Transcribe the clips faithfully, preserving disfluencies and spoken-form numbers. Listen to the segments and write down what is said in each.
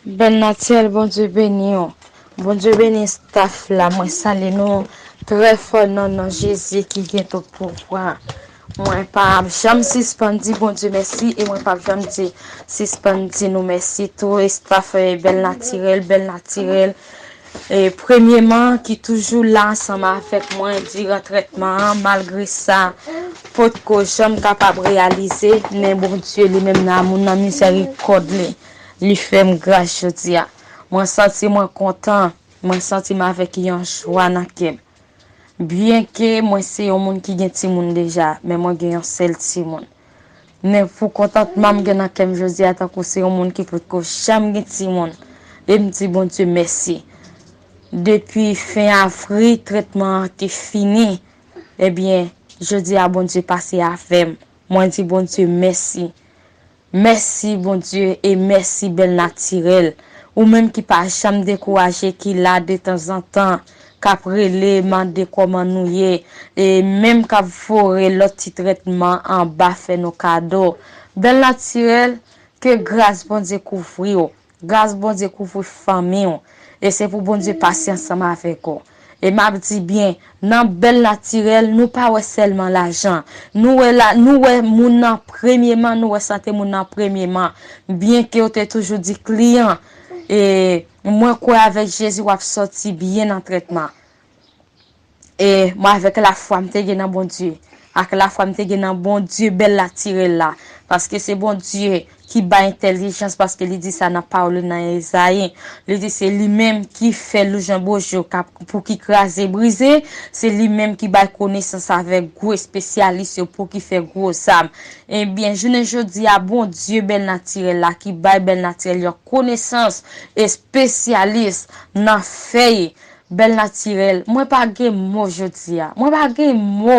Bèl Natirèl, Bondye beni w. Bondye beni staff la. Mwen salye nou trè fò nan non Jezi ki gen tout pouvwa. Mwen pa ap janm sispann di Bondye mèsi e mwen p ap janm di sispann di nou mèsi tou staff eh, Bèl Natirèl, Bèl Natirèl. E premyeman ki toujou la ansanm avèk mwen diran trètman an, malgre sa potko janm kapab reyalize, men Bondye li menm nan amoun nan mizèrikòd li, li fè m gras jodi a. Mwen santi mwen kontan, mwen santi m avèk yon jwa nan kè m. Byenke mwen se yon moun ki gen timoun deja, men mwen gen yon sèl timoun. Men pou kontantman m gen nan kè m jodi a, tankou se yon moun ki potko janm gen timoun. E m di Bondye mèsi. Depi fen avril, trètman an te fini. Ebyen, jodi a Bondye pase avè m. Mwen di Bondye mèsi. Mèsi Bondye e mèsi Bèl Natirèl. Ou menm ki pa janm dekouraje, ki la detanzantan, k ap rele, mande kòman nou ye, e menm k ap vore lòt ti trètman anba fè nou kado. Bèl Natirèl, ke gras Bondye kouvri w. Gras Bondye kouvri fanmi w. E se pou Bondye pase ansanm avèk ou. E m ap di byen, nan Bèl Natirèl, nou pa wè sèlman lajan. Nou wè la, nou wè moun nan premyeman, nou wè sante moun nan premyeman. Byenke yo te toujou di kliyan, e mwen kwè avèk Jezi w ap sòti byen nan trètman. E mwen avèk lafwa m te gen nan Bondye. Ak lafwa m te gen nan Bondye Bèl Natirèl la. Paske se Bondye ki bay entèlijans, paske li di sa nan pawòl li nan Ezayi. Li di se li menm ki fè lou jan bojo k ap, pou ki kraze brize, se li menm ki bay konesans avèk gwo espesyalis yo pou ki fè gwo zam. Ebyen, jounen jodi a, Bondye Bèl Natirèl la ki bay Bèl Natirèl yon konesans espesyalis nan fèy Bèl Natirèl, mwen pa gen mo jodi a. Mwen pa gen mo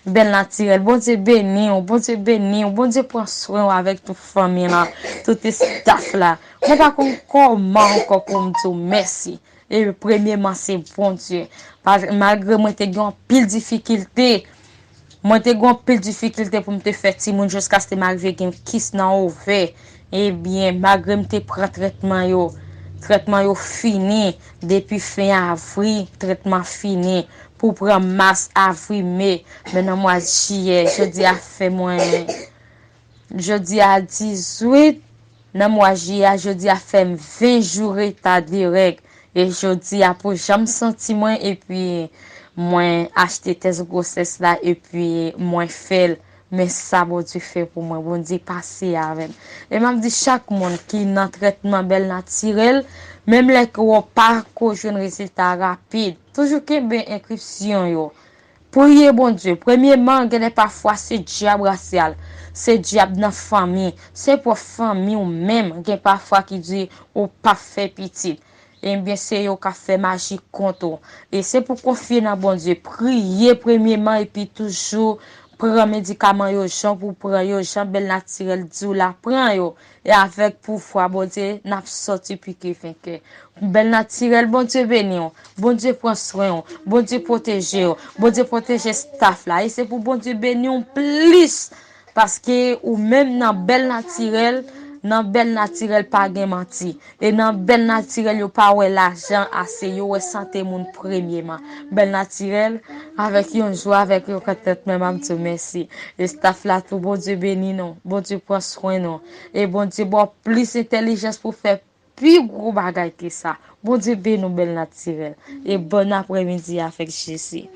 Bèl Natirèl. Bondye beni w, Bondye beni w, Bondye pran swen w avèk tout fanmi la, tout staff la. Mwen pa konn kòman ankò pou m di w mèsi. E premyeman se Bondye. Pa- Malgre mwen te gen anpil difikilte, mwen te gen anpil difikilte pou m te fè timoun jiskaske m arive gen kis nan ovè. Ebyen, malgre m te pran trètman yo, trètman yo fini. Depi fen avril, trètman fini. Pou pran mas, avril, me, men nan mwa jiyè, jodi a fè mwen, jodi a dizuit, nan mwa jiyè, jodi a fè m ven jou reta de règ. E jodi a pou jan m santi mwen, epi mwen achte tès gwosès la, epi mwen fè l. Men sa Bondye fè pou mwen, Bondye pase avè m. E m ap di chak moun ki nan trètman Bèl Natirèl, menm lè ke w pa ko jwenn rezilta rapid, toujou kenbe enskripsyon yo. Priye Bondye. Premyeman, gen de pafwa se dyab rasyal, se dyab nan fanmi, se pwòp fanmi w menm, gen pafwa ki di ou p ap fè pitit. Ebyen, se yo k ap fè maji kont ou. E se pou konfye nan Bondye. Priye premyeman epi toujou pran medikaman yo jan pou pran yo, jan Bèl Natirèl di w la pran yo. E avèk pouvwa Bondye, n ap sòti pike venkè. Bèl Natirèl, Bondye beni w. Bondye pran swen w. Bondye pwoteje w. Bondye pwoteje staff la. E se pou Bondye beni w plis. Paske ou menm nan Bèl Natirèl, nan Bèl Natirèl pa gen manti. E nan Bèl Natirèl yo pa wè lajan ase, yo wè sante moun premyeman. Bèl Natirèl, avèk yon jwa, avèk yon kontantman, m ap di w mèsi. E staff la tou, Bondye beni nou, Bondye pran swen nou. E Bondye ba w plis entèlijans pou fè pi gwo bagay ke sa. Bondye beni w Bèl Natirèl. E bòn aprèmidi avèk Jezi.